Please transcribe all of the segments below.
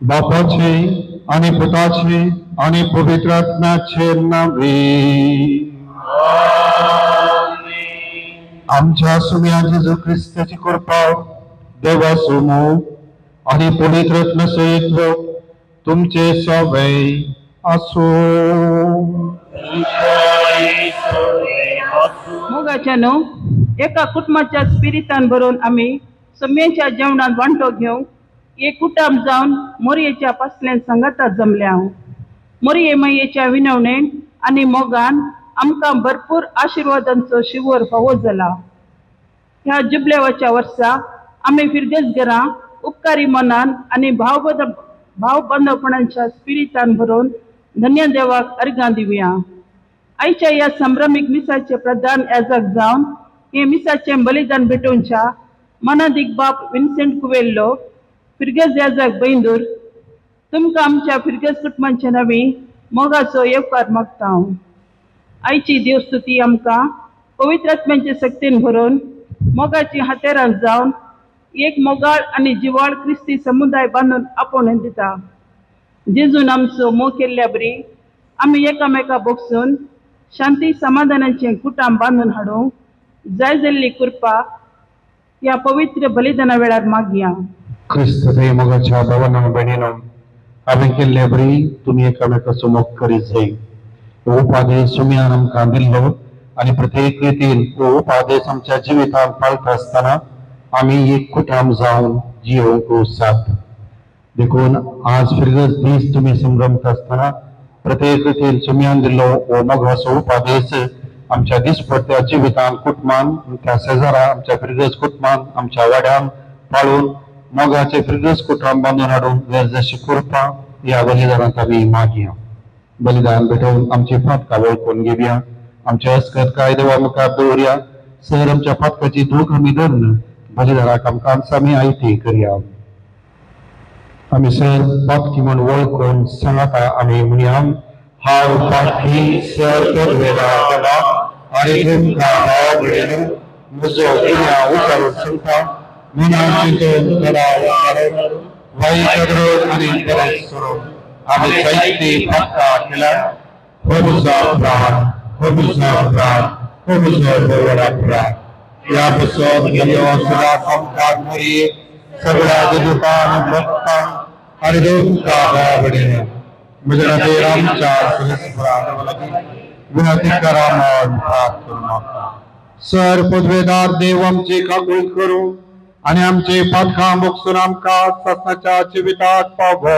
बापाचे आणि पुताचे आणि पवित्र आत्म्याचे नावे आमच्या सुम्या जेजू ख्रिस्ताची कृपा देवाचो मोग आणि पवित्र आत्म्याचो एकवट तुमचे सवय आसो। मोगाच्या न्हू एका कुटुंबाच्या स्पिरितान भरून आमी सम्यांच्या जेवणात वांटो घेवंक एक कुटुंब जावन मोरयेच्या पासल्यान सांगाता जमल्या। मोरये मायेच्या विनवणेन आनी मोगान आमकां भरपूर आशिर्वादांचो शिवर फावो जाला। ह्या जुबलेवाच्या वर्सा आमी फिरगेज घरां उपकारी मनान आनी भावबंदपणाच्या स्पिरितान भरून धन्य देवाक अर्घां दिवया। आयच्या ह्या संभ्रमीक मिसाचे प्रधान याजक जावन हे मिसाचें बलिदान भेटोवच्या मनादीक बाप विन्सेंट कुवेल्लो फिरगेज याजक बैंदूर तुमकां आमच्या फिरगेज कुटुंबाचे नवी मोगाचो येवकार मागता हांव। आयची देवस्तुती आमकां पवित्र आत्म्याचे शक्तीन भरून मोगाची हातेरां जावन एक मोगाळ आनी जिवाळ क्रिस्ती समुदाय बांदून आपोवन दिता। जेजून आमचो मोग केल्ल्या बरी आमी एकामेका बोगसून शांती समाधानाचें कुटाम बांदून हाडूंक जाय जाल्ली कृपा ह्या पवित्र बलिदाना वेळार मागया। क्रिस्त मोगाच्या भावानो भयणीनो हांवें केल्ले बरी तुमी एकामेकाचो मोग करीत जाय। हो उपादेश सुम्यान आमकां दिल्लो आनी प्रत्येक रितीन हो उपादेश आमच्या जिवितांत पाळटा आसतना आमी एक कुटाम जावन जियोवंक साथ। देखून आज फिरगज दीस तुमी संभ्रमता आसतना प्रत्येक रितीन सुम्यान दिल्लो हो मोगाचो उपादेश आमच्या दिसपट्ट्या जिवितांत कुटुंबान आमच्या शेजारा आमच्या फिरगज कुटुंबान आमच्या वाड्यान पाळून मोगाचे फिरगज कुटुंब बांदून हाडून गरजेची कृपा ह्या बलिदानांत आमी मागया। बलिदान भेटोवन आमची फातकां वळखून घेवया। आमच्या अस्कत काय देवा मुखार दवरया। सर आमच्या फातकाची दूख आमी धरून बलिदानाक आमकां आमी आयती करया। आमी सर पातकी म्हूण वळखून सांगता आमी म्हणया, हांव पातकी सर पदवेला देवा आनी तुमकां भाव भयणीनो म्हजो गुन्यांव उचारून सांगता। मनान चिंतून वायट आनी बरें करून आमी जायती पातकां केल्या। हो म्हजो अपराध, हो म्हजो अपराध, हो म्हजो व्हड अपराध। ह्या पासून गेल्लो सदां आमकां मोरये सगळ्या देवतांक भक्तांक आनी तुमकां भाव भयणीनो म्हज्या खातीर आमच्या सगळ्या विनंती करा म्हूण प्रार्थना करूं नाका। सर पदवेदार देव आमची काकूळ करूं आनी आमचे पातकां भोगसून आमकां सासणाच्या जिविताक पावो.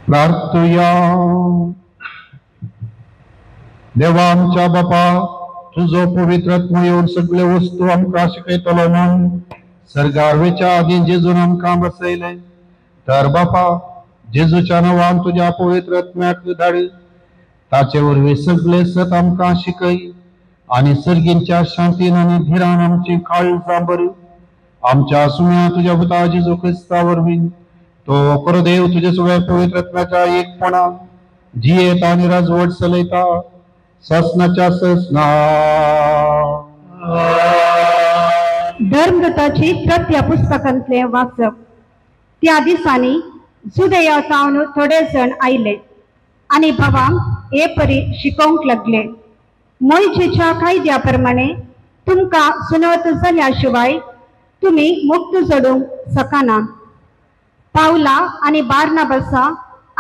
प्रार्थुया. देवा आमच्या बापा, तुजो पवित्र आत्मो येवन सगळे वस्तू आमकां शिकयतलो म्हूण सर्गार वेच्या आदीं जेजून आमकां बसयलें. तर बापा, जेजूच्या नांवान तुज्या पवित्र आत्म्याक धाड, ताचे वरवीं सगळे सत आमकां शिकय आनी सर्गींच्या शांतीन आनी धिरान आमची काळजां बरी. आमच्या सुम्या तुज्या पुता जेजू क्रिस्ता वरवीं तो खरो देव तुज्या सगळ्या पवित्र आत्म्याच्या एकपणान जियेता आनी राजवट चलयता ससनाच्या ससना. धर्मदूताची प्रत्या पुस्तकांतले वाचप. त्या दिसांनी जुदया सावन थोडे जण आयले आनी भावांक हे परी शिकोवंक लागले, मोयजेच्या कायद्या प्रमाणे तुमकां सुनत जाल्या शिवाय तुमी मुक्त जोडूंक शकना. पावला आनी बार्नाबासा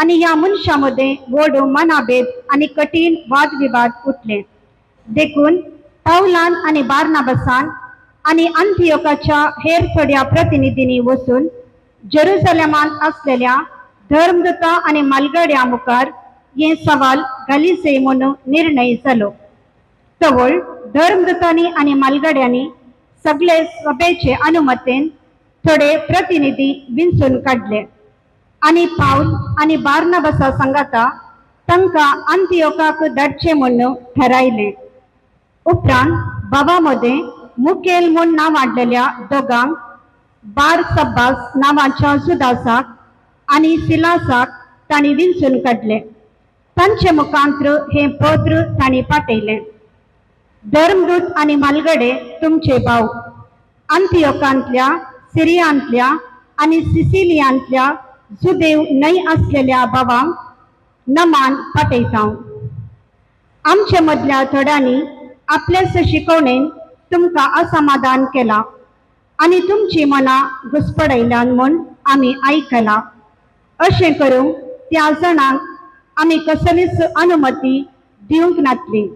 आनी ह्या मनशां मदें व्हड मनाभेद आनी कठीण वादविवाद उठले. देखून पावलान आनी बार्नाबासान आनी अंतियोकाच्या हेर थोड्या प्रतिनिधींनी वचून जेरुसलेमांत आसलेल्या धर्मदूता आनी मालगड्या मुखार हे सवाल घालीसे म्हणून निर्णय जालो. तवळ धर्मदूतांनी आनी मालगड्यांनी सगळे सभेचे अनुमतेन थोडे प्रतिनिधी विंचून काडले आनी पावल आनी बार्नाबासा सांगाता तांकां अंतियोकाक धाडचें म्हूण थारायलें. उपरांत बाबा मदें मुखेल म्हूण नांवाडलेल्या दोगांक बार सब्बास नांवाच्या जुदासाक आनी सिलासाक तांणी विंचून काडले. तांचे मुखांत्र हें पत्र तांणी पाठयलें. धर्मदूत आनी मालगडे तुमचे भाव अंतियोकांतल्या सिरियांतल्या आनी सिसिलियांतल्या जुदेव न्हय आसलेल्या भावांक नमान पाठयता. आमचे मदल्या थोड्यांनी आपल्याच शिकवणेन तुमकां असमाधान केलां आनी तुमची मनां घुस्पडयल्यान म्हूण आमी आयकलां. अशें करूंक त्या जाणांक आमी कसलीच अनुमती दिवंक नातली.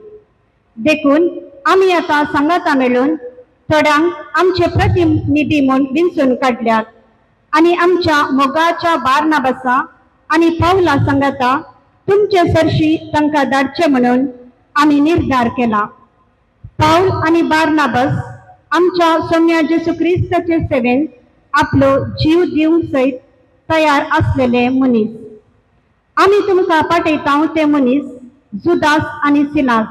देखून आमी आतां सांगाता मेळून थोड्यांक आमचे प्रतिनिधी म्हूण विंचून काडल्यात आनी आमच्या मोगाच्या बार्नाबासा आनी पावला सांगाता तुमचे सरशी तांकां धाडचे म्हणून आमी निर्धार केला. पावल आनी बार्नाबास आमच्या सोम्या जेसू क्रिस्ताचे सेवेन आपलो जीव दिवंक सयत तयार आसलेले मनीस. आमी तुमकां पाठयता ते मनीस जुदास आनी सिलास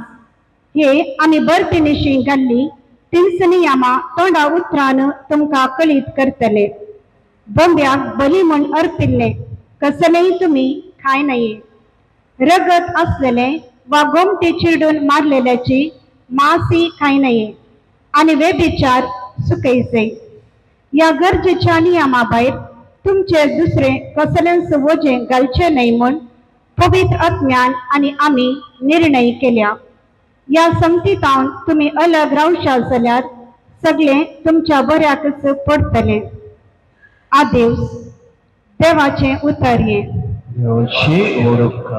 हे आमी बरपेनिशी घाल्ली तींच नियमां तोंडा उतरान तुमकां कळीत करतले. बोंब्याक बली म्हूण अर्पिल्ले कसलेय तुमी खाय नये. रगत आसलेले वा गोमटी चिरडून मारलेल्याची मासी खाय नये आनी वेबिचार सुकयचे. ह्या गरजेच्या नियमा भायर तुमचे दुसरे कसलेंच वजें घालचें न्हय म्हूण पवित्र आत्म्यान आनी आमी निर्णय केल्या. ह्या संगतीतावन तुमी अलग रावशात जाल्यार सगळें तुमच्या बऱ्याकच पडटलें. आदेस. देवाचें उतर हें. देवाची ओळख.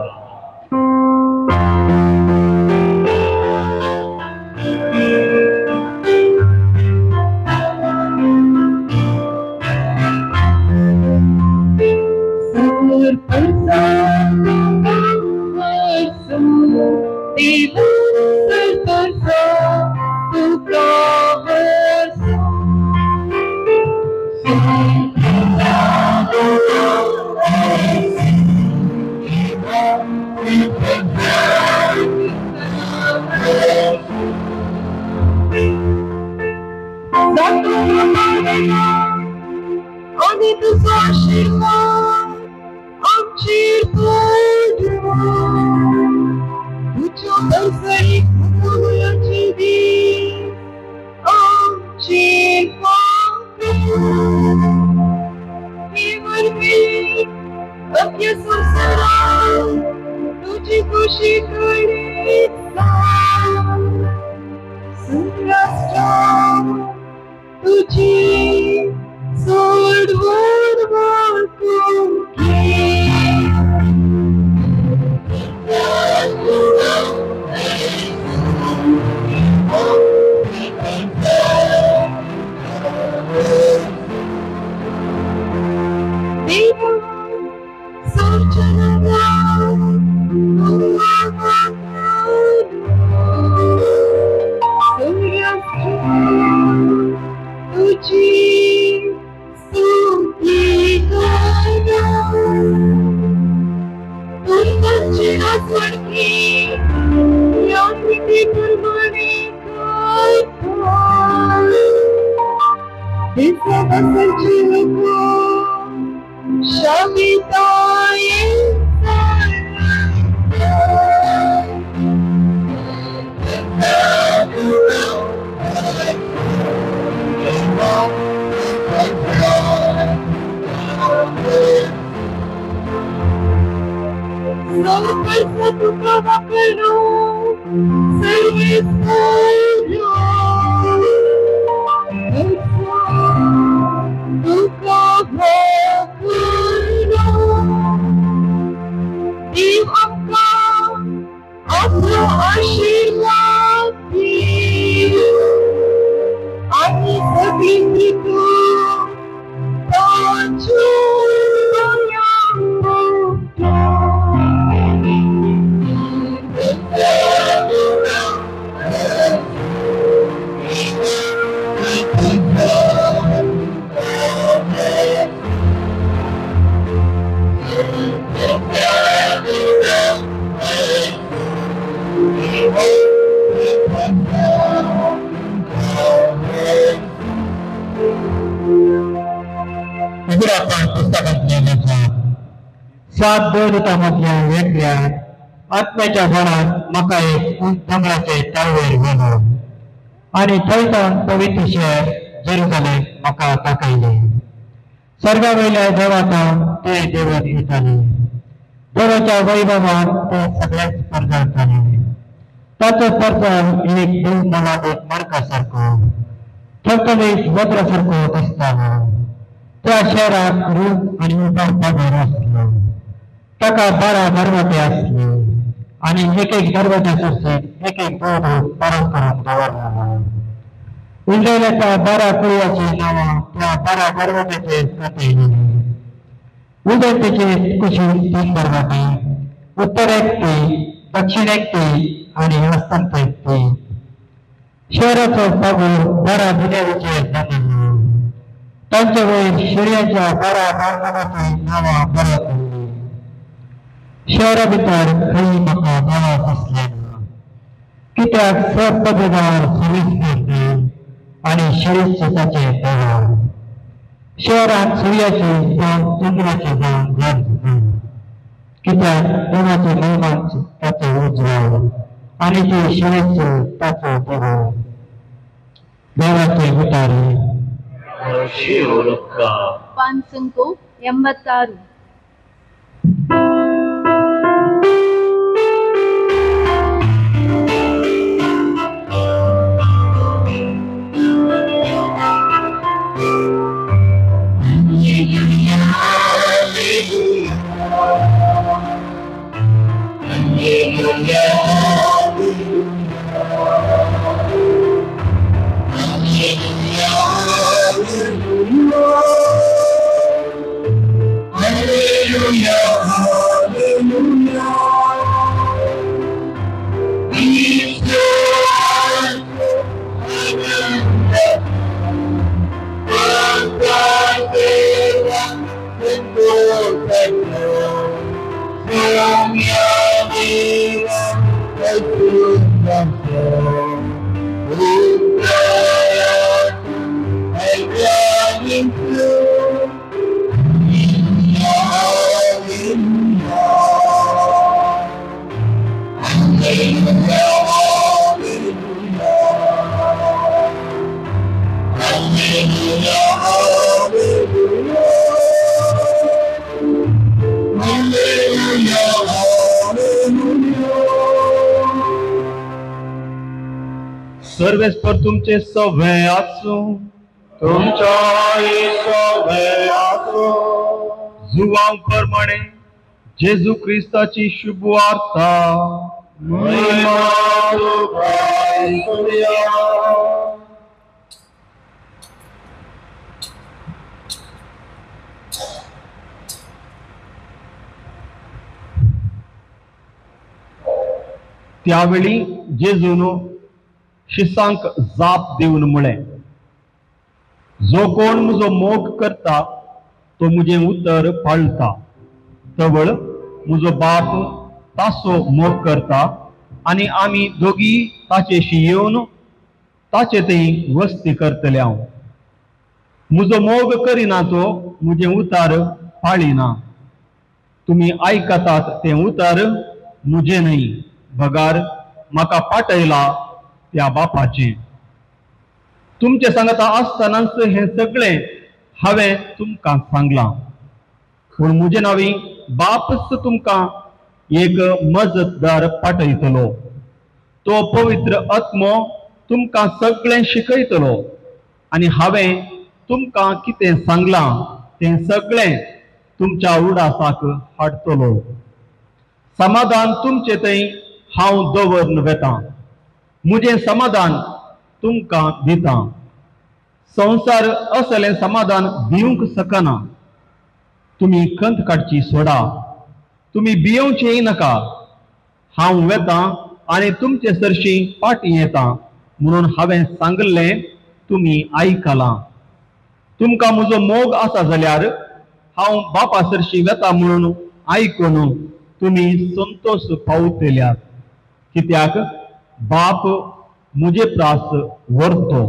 सात देवदूतां वेगळ्यान आत्म्याच्या बळान म्हाका एक दोंगराचे ताळवेर व्हेलो आनी थंय सावन पवित्र शहर जेरुजालेम म्हाका दाखयलें. स्वर्गा वयल्या देवाक ते देवत येताले, देवाच्या वैभवान ते सगळेच परजळताले. ताचो परजळ एक देव मोलादीक मार्का सारको, थळथळीत वज्रा सारको दिसतालो. त्या शहराक रूप आनी उबार पागर आसलो. ताका 12 दरवाजे आसले आनी एक एक दरवाजा सरशीं एक एक बोर्ड परत करून दवरलेलो. इस्रायलाच्या 12 कुळयाची नांवां त्या 12 दरवाजाचेर कातयलेली. उदेंतेचे कुशीक 3 दरवाजे, उत्तरेक 3, दक्षिणेक 3 आनी अस्तंतेक 3. शहराचो पागोर 12 बुन्यादीचेर बांदिल्लो. तांचे वयर शेळयांच्या 12 बाळकांची नांवां बरयल्लीं. शहरा भितर खंय म्हाका देवा दिसलें ना, कित्याक सब पदवीदार सवीस करते आनी शेळीच ताचें देवा. शहरांत सुर्याची जावं चंद्राची जावं गरज ना, कित्याक देवाचे महिमाच ताचो उजवाड आनी ती शेळीच ताचो देवा. देवाचे उतारे. 586. सर्वेस्पर तुमचे सवे आसूं, तुमच्याय सवे आसूं. जुवांव प्रमाणे जेजू क्रिस्ताची शुभ वार्ता. महिमा तुका ईश्वरा. त्यावेळी जेजून शिसांक जाप दिवन म्हळें, जो कोण म्हजो मोग करता तो म्हजें उतर पाळटा. तवळ म्हजो बाप तासो मोग करता आनी आमी दोगी ताचेशी येवन ताचे थंय वस्ती करतले. हांव म्हजो मोग करिना तो म्हजें उतर पाळिना. तुमी आयकतात तें उतर म्हजें न्हय, बगार म्हाका पाटयला त्या बापाचें. तुमचे सांगता आसतनाच हें सगळें हांवें तुमकां सांगलां, पूण म्हजे नांवी बापच तुमकां एक मजतदार पाटयतलो. तो पवित्र आत्मो तुमकां सगळें शिकयतलो आनी हांवें तुमकां कितें सांगलां तें सगळें तुमच्या उडासाक हाडटलो. समाधान तुमचे थंय हांव दवरून वेतां, म्हजें समाधान तुमकां दितां. संवसार असलें समाधान दिवंक शकना. तुमी खंत काडची सोडा, तुमी भियेवचेंय नाका. हांव वेतां आनी तुमचे सरशीं फाटीं येता म्हणून हांवें सांगिल्लें तुमी आयकलां. तुमकां म्हजो मोग आसा जाल्यार हांव बापा सरशीं वेता म्हणून आयकून तुमी संतोश पावतल्यात, कित्याक बाप म्हजे प्रास व्हरतो.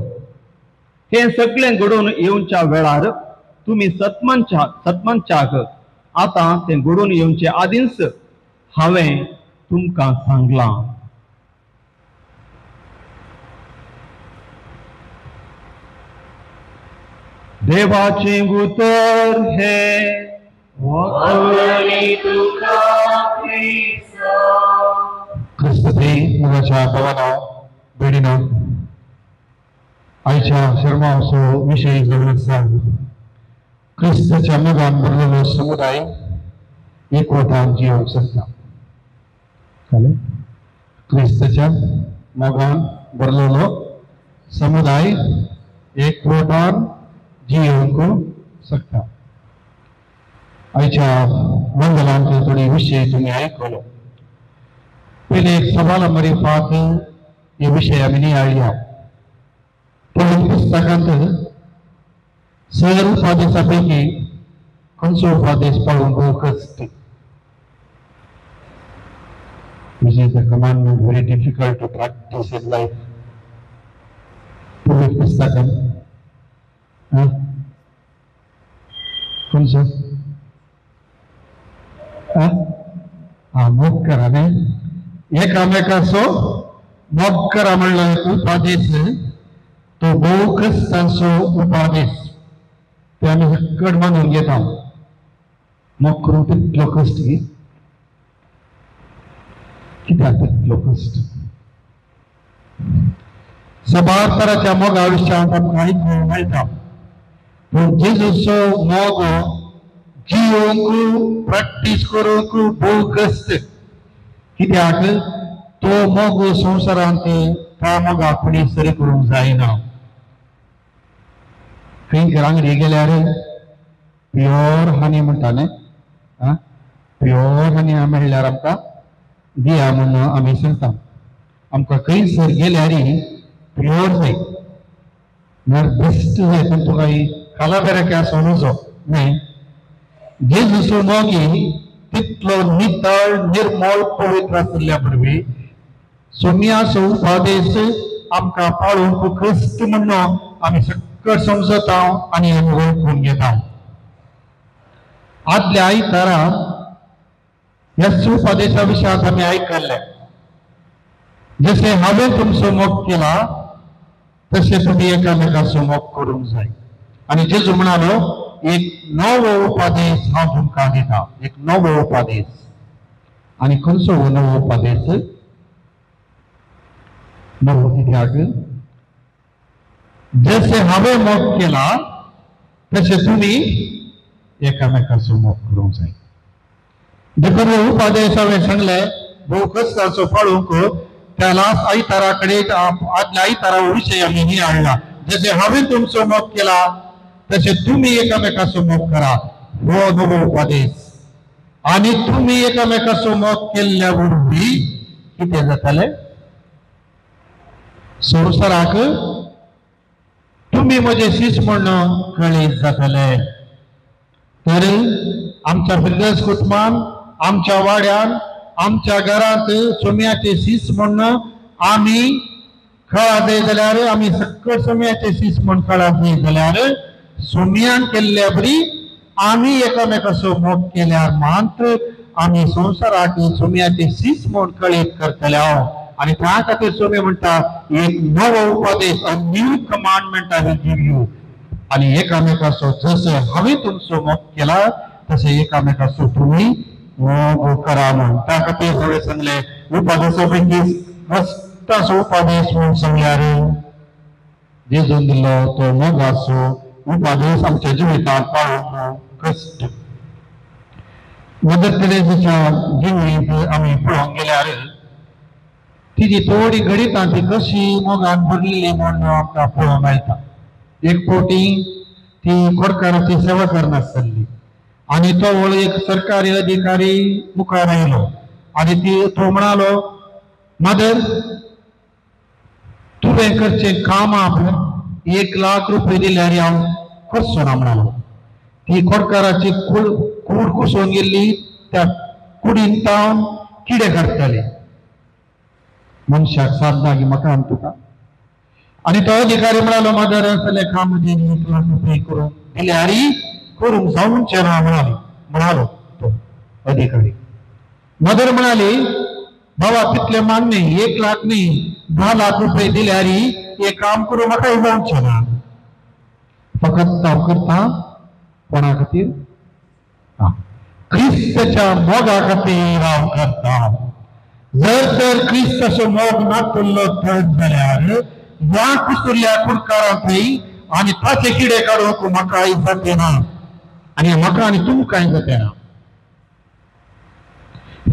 हें सगळें घडोवन येवच्या वेळार तुमी सतमानच्याक आतां तें घडोवन येवचे आदींच हांवें तुमकां सांगलां. देवाचें उतर हें क्रिस्तते मोगाच्या भावानो भयणीनो, आयच्या शर्माचो विशय जावन आसा क्रिस्ताच्या मोगान भरलेलो समुदाय एकवटान जियोंक शकता. चालेल, क्रिस्ताच्या मोगान भरलेलो समुदाय एकवटान जियोंक शकता. आयच्या मंगलांत थोडे विशय तुमी आयकलो. पयले एक सवाल मरिफात हे विशय आमी नियाळया. पयल्या पुस्तकांत सर उपादेसा पैकी खंयचो उपादेश पाळूंक कश्ट? Which is a commandment very difficult to practice in life. पयल्या पुस्तकांत खंयचो? मोग करा न्ही, एकामेकाचो मोग करा म्हणल्यार उपादेश तो भोव क्रिस्तांचो उपादेश ते आमी सकट मानून घेता. मोग करूंक तितलो कश्ट कित्याक तितलो कश्ट? सबार तराच्या मोगा विशयांत आमकां आयकूंक मेळटा, पूण जेजूचो मोग जियोंक प्रॅक्टीस करूंक भोव कश्ट. कित्याक तो मोग संवसारांत त्या मोगाक कोणी सरी करूंक जायना. खंय आंगडी गेल्यार प्युअर हनी म्हणटा न्ही, प्युअर हनी मेळ्ळ्यार आमकां दिया म्हणून आमी सांगता. आमकां खंयसर गेल्यार प्युअर जाय, म्हळ्यार बेस्ट जाय, पूण तुका कालाबेराक आसूं नजो न्हय. जेजूचो मोगी तितलो नितळ निर्मळ पवित्र आशिल्ल्या वरवीं सोम्याचो उपादेश आमकां पाळूंक क्रिस्त म्हणून आमी सकट समजता आनी आमी वळखून घेता. आदल्या आयतारा ह्या उपादेशा विशयांत आमी आयकल्लें, जशें हांवें तुमचो मोग केला तशें तुमी एकामेकाचो मोग करूंक जाय. आनी जेजू म्हणालो, एक नवो उपादेश हांव तुमकां दिता, एक नवो उपादेश. आनी खंयचो हो नवो उपादेश? नवो कित्याक? जशें हांवें मोग केला तशें तुमी एकामेकाचो मोग करूंक जाय. देखून हो उपादेश हांवें सांगलें भोव कश्टाचो पाळूंक. त्या लास्ट आयतारा कडेन आदल्या आयतारा विशय आमी नियाळला, जशें हांवें तुमचो मोग केला तशें तुमी एकामेकाचो मोग करा, हो नवो उपादेश. आनी तुमी एकामेकाचो मोग केल्ल्या वरवीं कितें जातालें? संवसाराक तुमी म्हजे शीस म्हण कळीत जातले. तर आमच्या फिरदस कुटुंबान, आमच्या वाड्यान, आमच्या घरांत सोम्याचे शीस म्हण आमी कळा जाय जाल्यार, आमी सकट सोम्याचे शीस म्हण कळा जाय जाल्यार सोम्यान केल्ल्या बरी आमी एकामेकाचो मोग केल्यार मात्र आमी संवसाराक सोम्याचे शीस म्हण कळीत करतले. आनी त्या खातीर सोमी म्हणटा, एक नवो उपादेश, a new commandment I will give you. आनी एकामेकाचो जशें हांवें तुमचो मोग केला तशें एकामेकाचो तुमी मोग करा म्हण. त्या खातीर हांवें सांगलें उपादेशा पैकी मस्ताचो उपादेश म्हूण सांगल्यार जेजून दिल्लो तो मोगाचो उपादेश आमच्या जिवितांत पाळूंक कश्ट. मदर तेरेसाच्या जिवीत आमी पळोवंक गेल्यार तिजी थोडी घडितां ती कशी मोगान भरलेली म्हूण आमकां पळोवंक मेळटा. एक फावटी ती कोडकाराची सेवा करनासली आनी तो व्हड एक सरकारी अधिकारी मुखार आयलो आनी ती तो म्हणालो, मदर तुवें करचें काम आपलें 1 लाख रुपये दिल्यार हांव करचो ना म्हणालो. ती कोडकाराची कूड कुसोवन गेल्ली, त्या कुडीन तावन किडे काडटाले. मनशाक साथ जागी म्हाका आनी तुका. आनी तो अधिकारी म्हणालो, मदर असलें काम 1 लाख रुपये करूंक दिल्यार करूंक जावचें ना म्हणाली म्हणालो तो अधिकारी. मदर म्हणाली, बाबा तितले मान्य 1 लाख न्ही 10 लाख रुपये दिल्यार हे काम करूं म्हाका जावचें ना. फकत हांव करता कोणा खातीर? क्रिस्ताच्या मोगा खातीर हांव करता. जर तर क्रिस्ताचो मोग नातुल्लो थंय जाल्यार ह्या कुसुल्ल्या कुडकारांत आनी ताचे किडे काडूंक म्हाका जाते ना आनी म्हाका आनी तुमकांय जाते ना.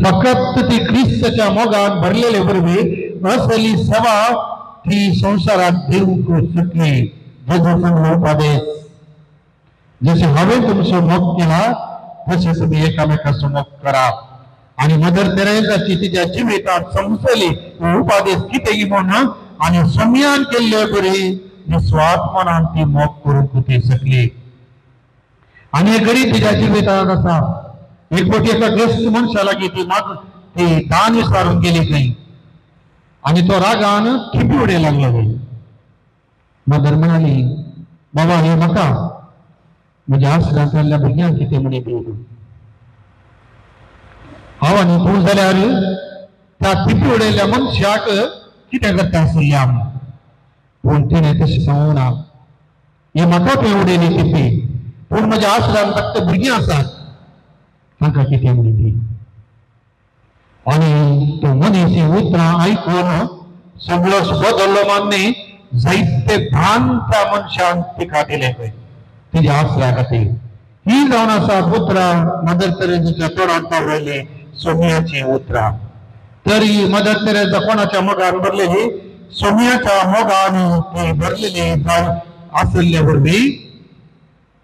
फकत ती क्रिस्ताच्या मोगान भरलेले वरवीं असली सेवा ती संवसारात दिवंक शकली. जेजू सांगलो उपादेश, जशें हांवें तुमचो मोग केला तशें तुमी एकामेकाचो मोग करा. आनी मदर तेरेजाची तिच्या जिवितांत समजली उपादेश कितें म्हणून आनी सम्यान केल्ले बरी निस्वार्थ मनान ती मोग करूंक ती शकली. आनी एक घडी तिच्या जिवितांत आसा, एक फावटी एका ग्रस्त मनशा लागीं ती माग ती दान विचारून गेली खंय आनी तो रागान थिपी उडय लागलो. मदर म्हणाली, बाबा हे म्हाका म्हज्या आसरांतल्या भुरग्यांक कितें म्हणी दी. हांव आनी तूं जाल्यार त्या थिपी उडयल्ल्या मनशाक कितें करता आसुल्ल्या आमी. पूण तिणें तशें सांगूंक ना, हे म्हाका तुवें उडयली थिपी, पूण म्हज्या आसरांत फक्त भुरगीं आसात तांकां कितें म्हणी दी. आनी तो मनीस ही उतरां आयकून सगळो बदल्लो मान्य जायते भान त्या मनशान तिका दिलें खंय तिज्या आसऱ्या खातीर. ही जावन आसा उतरां मदर तेरेजाच्या तोंडांत पावयलीं सोमियाचीं उतरां. तरी मदर तेरेजा कोणाच्या मोगान भरलेली? सोमियाच्या मोगान ती भरलेली आसले वरवीं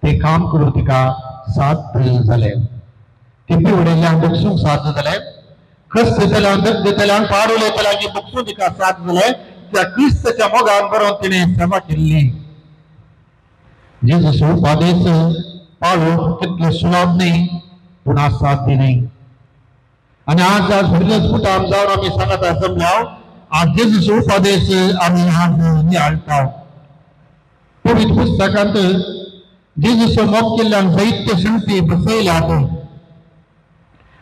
ते काम करून तिका साथ जालें. टिपी उडयल्ल्यान बक्षूंक साथ जालें, कस दितल्यान दक दितल्यान पाड उलयतल्यान बक्षूं तिका साथ जालें. त्या क्रिस्ताच्या मोगान बरोवन तिणें सेवा केल्ली. जेजूचो उपादेश पाळूंक तितलो सुलभ न्ही, पूण आज साध्य न्ही. आनी आज आज भुरगेच कुटाम जावन आमी सांगता जमल्या आज जेजूचो उपादेश आमी आज नियाळटा. पवित्र पुस्तकांत जेजूचो मोग केल्ल्यान जायते शक्ती बसयल्यात.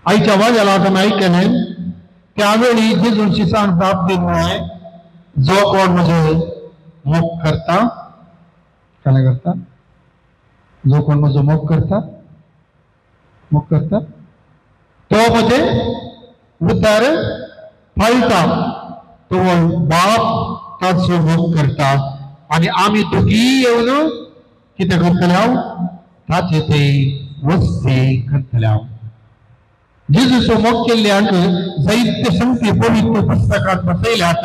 आयच्या वाजेलाक आमी आयकलें त्यावेळी जेजून शिसान जाप दिवन म्हळें, जो कोण म्हजे मोग करता, काय करता? जो कोण म्हजो मोग करता, मोग करता तो म्हजे उद्धार पाळटा, तो बाप ताचो मोग करता आनी आमी दोगी येवन कितें करतले हांव? ताचे ते वस्ती करतले हांव. जेजूचो मोग केल्ल्यांक जायते शक्ती पवित्र पुस्तकांत बसयल्यात.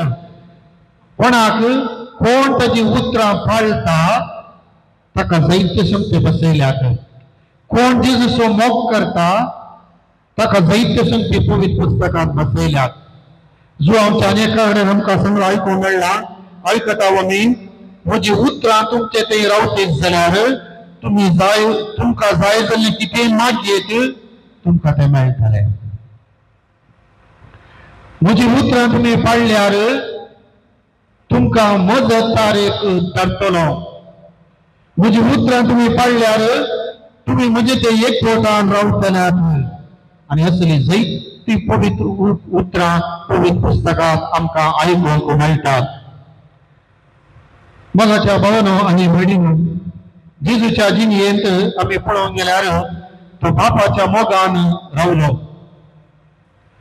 कोणाक कोण ताजी उतरां पाळटा ताका जायते शक्ती बसयल्यात. कोण जेजूचो मोग करता ताका जायते शक्ती पवित्र पुस्तकांत बसयल्यात. जो आमच्या अनेका कडेन आमकां सगळो आयकूंक मेळ्ळा, आयकता आमी म्हजी उतरां तुमचे थंय रावतीत जाल्यार तुमी जाय तुमकां जाय जाल्लें कितें मागयेत तुमकां तें मेळटलें. म्हजी उतरां तुमी पाळल्यार तुमकां मजत तारीख धाडटलो. म्हजी उतरां तुमी पाळल्यार तुमी म्हजे ते एकवटान रावतल्यात. आनी असली जायती पवित्र उतरां पवित्र पुस्तकांत आमकां आयकूंक मेळटात. मोगाच्या भावानो आनी भयणीनो, जेजूच्या जिणेंत आमी पळोवंक गेल्यार तो बापाच्या मोगान रावलो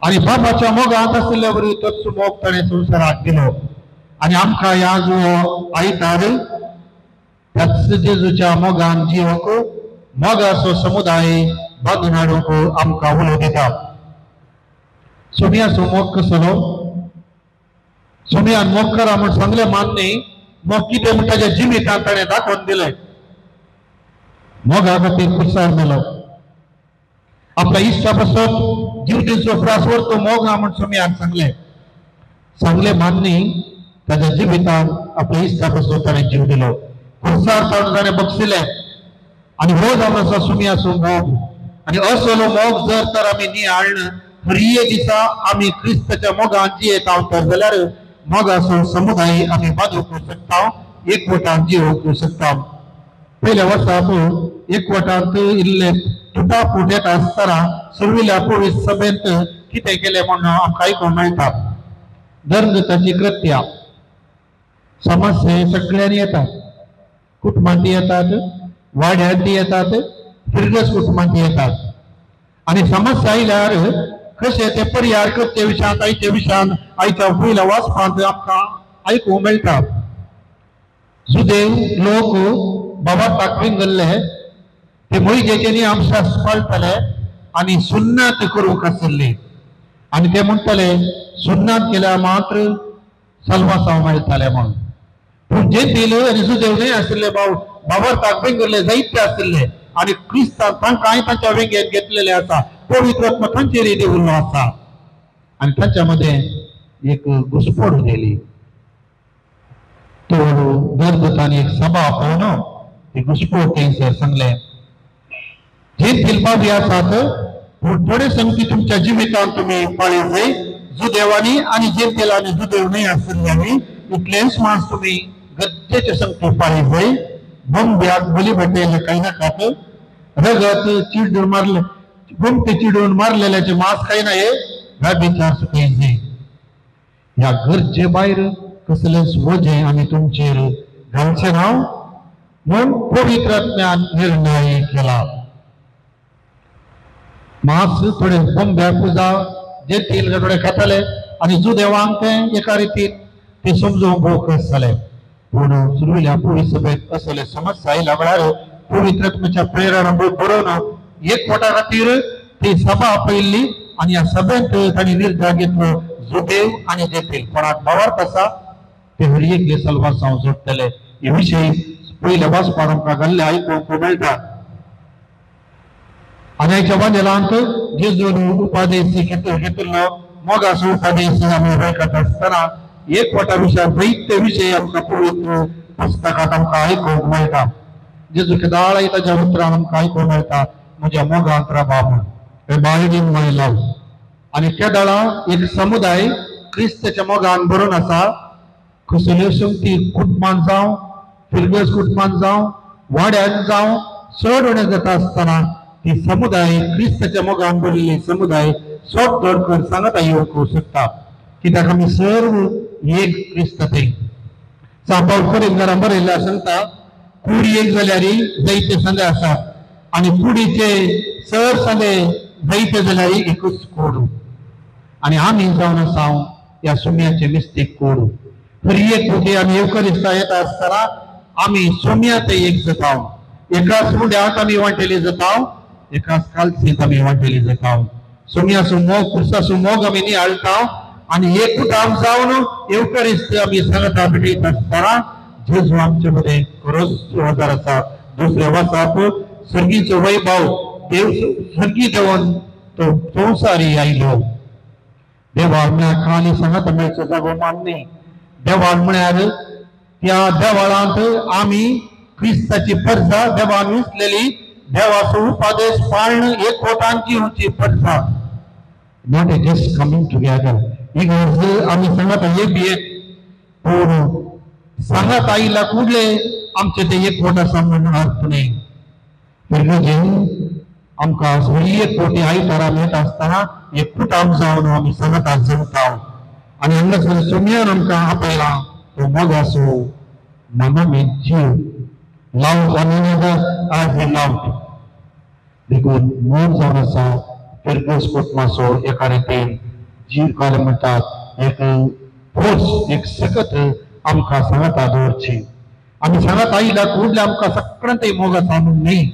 आनी बापाच्या मोगांत आशिल्ले वरी तोच मोग ताणें संवसाराक दिलो. आनी आमकां ह्या जो आयतार त्याच जेजूच्या मोगान जिवंक मोगाचो समुदाय बांदून हाडूंक आमकां उलो दिता. सोमियाचो मोग कसलो? सोमियान मोग करा म्हूण सांगलें मान्य, मोग कितें म्हण ताज्या जिवितांत ताणें दाखोवन दिलें. मोगा खातीर कुर्सार मेलो, आपल्या इश्टा पासत जीव दिवचो प्रासवर तो मोग ना म्हूण सोमियान सांगलें. सांगलें मान्य, ताज्या जिवितांत आपल्या इश्टा पासत ताणें जीव दिलो, कुर्सार ताणें ताणें बक्षिलें. आनी हो जावन आसा सोमियाचो मोग. आनी असलो मोग जर तर आमी नियाळ्ळ हरये दिसा आमी क्रिस्ताच्या मोगान जियेता तर जाल्यार मोगाचो समुदाय आमी बांदूंक शकता, एकवटान जियोवंक शकता. पयल्या वर्साक एकवटांत इल्ले तुटाफूट येता आसतना सुर्विल्या पवित्र सभेंत कितें केलें म्हूण आमकां आयकूंक मेळटा. धर्मदूताची कृत्या समस्या सगळ्यांनी येतात. कुटुंबांत येतात, वाड्यांत येतात, फिरगस कुटुंबांत येतात. आनी समस्या आयल्यार कशें ते परिहार करचे विशयांत आयच्या विशयान आयच्या पयल्या वाचपांत आमकां आयकूंक मेळटा. जुदेव लोक बाबा विंगल्ले ते मोहिजेचे नियम पाळटाले आनी सुन्नात करूंक आसली आनी ते म्हणटाले सुन्नात केल्यार मात्र सलवासांव मेळटाले म्हणून. पूण जेंतील आनी जुदेव न्हय आशिल्ले भाव बाबरताक विंगल्ले जायते आशिल्ले आनी क्रिस्तान तांकां तांच्या वेंगेंत घेतलेले आसा, पवित्र आत्मा तांचेर देवल्लो आसा आनी तांच्या मदें एक घुसपड गेली. तो दर्दतांनी एक सभा आपोवन ती घुसपड थंयसर सांगलें, जेंतील बाबी आसात पूण थोडे संगती तुमच्या जिवितांत तुमी पाळी जाय. जुदेवांनी आनी जेंतिलांनी जुदेव न्हय आशिल्ल्यांनी इतलेंच मास तुमी गरजेचे संगती पाळी जाय. बोंब्याक बली भेटयल्ले कांय नाकात, रगत चिडून मारले गोमटे चिडून मारलेल्याचे मांस कांय ना, हे व्यभिचार सुकय जाय. ह्या गरजे भायर कसलेंच वजें आमी तुमचेर घालचें ना म्हूण पवित्र आत्म्यान निर्णय केला. मांस थोडे बोंब्या पुजा जेंतील थोडे खाताले आनी जुदेवांक तें एका रितीन ते समजूंक भोव कश्ट जाले. पूण सुरवेल्या पवित्र सभेत असले समस्या आयल्या वेळार पवित्र आत्म्याच्या प्रेरणा बरोवन एकवटा खातीर ती सभा आपयल्ली आनी ह्या सभेंत तांणी निर्धार घेतलो जुदेव आनी जेंतील कोणाक भावार्थ आसा ते हर एकले सलवासांव जोडटले. हे विशय पयल्या वाचपाक आमकां घाल्ले आयकूंक मेळटा. आनी आयच्या वांजेलांत जेजून उपादेश घेतिल्लो मोगाचो उपादेश आमी वळखत आसतना एकवटा विशयान जायते विशय आमकां पवित्र पुस्तकांत आमकां आयकूंक मेळटा. जेजू केदाळ ताच्या उतरान आमकां आयकूंक मेळटा, म्हज्या मोगांत रावा म्हूण, एबायड इन my love. आनी केदाळा एक समुदाय क्रिस्ताच्या मोगान भरून आसा. कसल्यो संगती कुटुंबान जावं, फिरगस कुटुंबान जावं, वाड्यान जावं चड उणें जाता आसतना ती समुदाय क्रिस्ताच्या मोगान भरिल्ली समुदाय सोट धड कर सांगता येवंक शकता. कित्याक आमी सर्व एक क्रिस्त थंय सापाव करीम बरयल्लें सांगता, कुडी एक जाल्यार जायते सांदे आसात आनी कुडीचे सर सांदे जायते जाल्यार एकूच कोड. आनी आमी जावन आसा ह्या सुम्याचे मिस्तीक कोड. तर एक कुडी आमी येवकरिस्ता येता आसतना आमी सुम्या ते एक जाता, एकाच मुड्यांत आमी वांटेली जाता, एकाच कालसींत आमी वांटेली जाता. सुम्याचो मोग क्रिस्ताचो मोग आमी नियाळटा आनी एक कुटाम जावन येवकरिस्त आमी सांगता भेटयता आसतना जेजू आमचे मदें खरोच हजार आसा. दुसऱ्या वाचाप सर्गीचो वैभव देव सर्गी देवन तो संवसारी आयलो. देवान म्हळ्यार खाली सांगता मेळचो जागो मान्य. देवान म्हळ्यार त्या देवळांत आमी क्रिस्ताची परजा देवान विसलेली देवाचो उपादेश पाळण एकवटान जिवची परजा. Not a just coming together. इगर्ज आमी सांगता एक बी एक, पूण सांगत आयला कुडले आमचे ते एकवट आसा म्हूण अर्थ न्हय. फिरगजेन आमकां एक कोटी आयतारा मेळटा आसतना एक कुटाम जावन आमी सांगता जमता आनी हांगासर सुम्यान आमकां आपयला तो मोगाचो मनोमीत जीव लाव आनी आज लाव. देखून मोग जावन आसा फिरगस कुटुंबाचो एका रितीन जीव काल म्हणटात एक फोर्स एक सकत आमकां सांगता दवरची. आमी सांगत आयला कुडले आमकां सगळ्यांत मोग आसा म्हणून न्हय,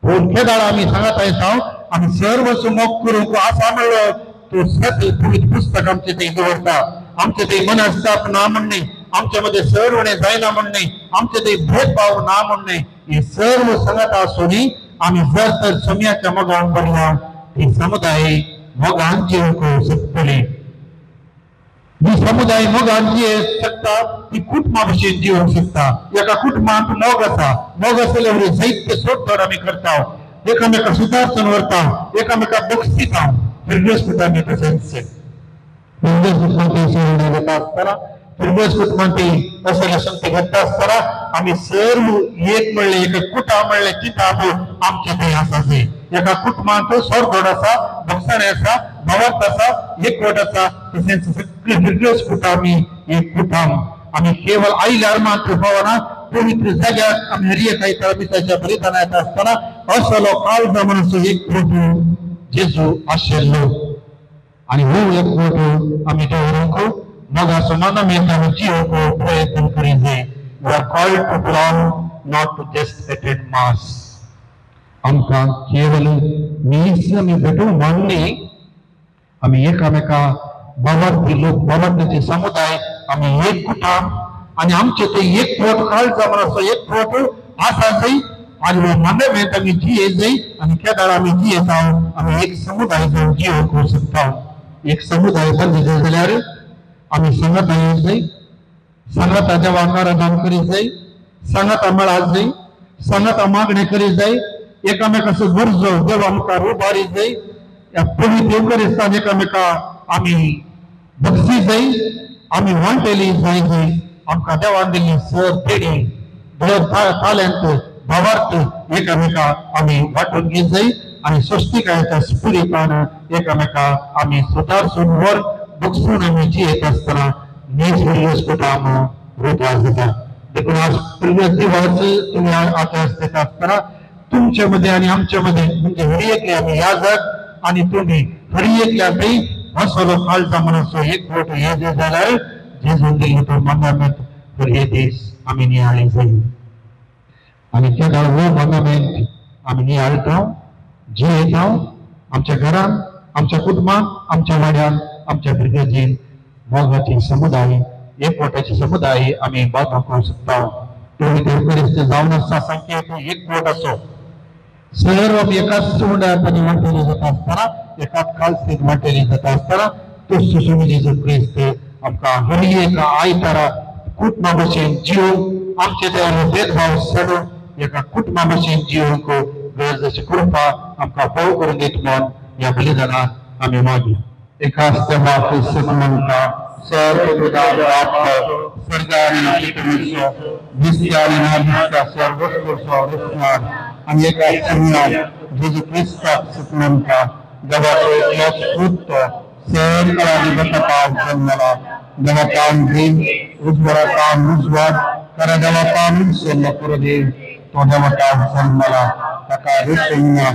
पूण केदाळ आमी सांगत आयता आमी सर्व मोग करूंक आसा म्हणलो तो सत पवित्र पुस्तक आमचे थंय दवरता. आमचे थंय मनस्ताप ना म्हण न्हय, आमचे मदें सर उणें जायना म्हण न्हय, आमचे थंय भेदभाव ना म्हण न्हय. हे सर्व सांगत आसूनय आमी जर तर सम्याच्या मोगान भरला ती समुदाय मोगान जिवंक शकतली. ही समुदाय मोगान जिये शकता ती कुटुंबा भशेन जिवंक शकता. एका कुटुंबांत मोग आसा, मोग आसले वरी जायते सोडतोड आमी करता, एकामेका सुदारसून व्हरता, एकामेका बक्षिता. फिरगस कुटुंबांत तशेंच फिरगस कुटुंबांत जाता आसतना फिरगस कुटुंबांत असले संगती घडटा आसतना आमी सर्व एक म्हणलें एक कुटां म्हणलें चिंताप आमचे थंय आसा. एका कुटुंबांत सोडतोड आसा, बक्षाणे आसा, भावार्थ आसा, एकवट आसा. तशेंच सगळे फिरगस कुटुंब आमी एक कुटुंब. आमी केवळ आयल्यार मात्र पावना, पवित्र जाग्याक आमी हर एक आयतारा मिसाच्या बलिदाना येता आसतना असलो काळजा म्हणून एक प्रभू जेजू आशिल्लो आनी हो एकवट आमी दवरूंक मोगाचो मानमेंत आमी जियोवंक प्रयत्न करीत जाय. We are called to belong, not to just attend mass. आमकां केवल मीस आमी भेटूंक म्हण न्ही, आमी एकामेका बाबार्थी लोक, बाबार्थीचे समुदाय, आमी एक कुटुंब आनी आमचे ते एकवट काळजा म्हणून एकवट आसा जाय आनी हो मानमेंत आमी जिये जाय आनी केदार आमी जियेता आमी एक समुदाय जावन जियोवंक शकता. एक समुदाय बांदले जाय जाल्यार आमी सांगाता येवंक जाय, सांगाता देवाक आराधन करीत जाय, सांगाता मेळात जाय, सांगाता मागणें करीत जाय, एकामेकाचो गरजो देवा मुखार उबारीत जाय, ह्या पवित्र येवकरिस्तान एकामेका आमी बक्षी जाय, आमी वांटेली जाय जाय. आमकां देवान दिल्ली सर पेडी दर तालेंत भावार्थ एकामेका आमी वांटून घेत जाय आनी स्वस्तिकायेच्या स्पिरिटान एकामेका आमी सुदारसून वर बक्षून आमी जियेत आसतना नीज कुटाम रुपास जाता. देखून आज प्रिय दिवस तुमी आतां दिता आसतना तुमचे मदें आनी आमचे मदें म्हणजे हर एकले आमी याजक आनी तुमी हर एकल्या थंय असलो काळजा मनाचो एकवट हे जे जाल्यार जेजून दिल्लो तो मानमेंत हर हे दीस आमी नियाळी जाय आनी त्या काळ हो मानमेंत आमी नियाळटा जियेता आमच्या घरान, आमच्या कुटुंबान, आमच्या वाड्यान, आमच्या भुरग्याचेर मोगाची समुदाय, एकवटाची समुदाय आमी बांदूंक शकता. तुमी देवकरिस्त जावन आसता संकेत एकवटाचो सर्व आमी एकाच उंडार आनी वांटेली जाता आसतना, एकाच कालसीत वांटेली जाता आसतना तो सुसुमी जेजू क्रिस्त आमकां हर एका आयतारा कुटुंबा भशेन जिवंक आमचे ते भेदभाव सोडून एका कुटुंबा भशेन जिवंक गरजेची कृपा आमकां पाव करून दीत म्हूण ह्या बलिदानाक आमी मागया. एकाच देवाक सत सर्व सर्व आनी एका जेजू क्रिस्ताक सत म्हणटा देवाचो एकलोच पूत सर्व जन्मला देवापान भीम उजवाडापान उजवाड खऱ्या देवापान जल्म करू देव तो देवापान जन्मला ताका ऋषींना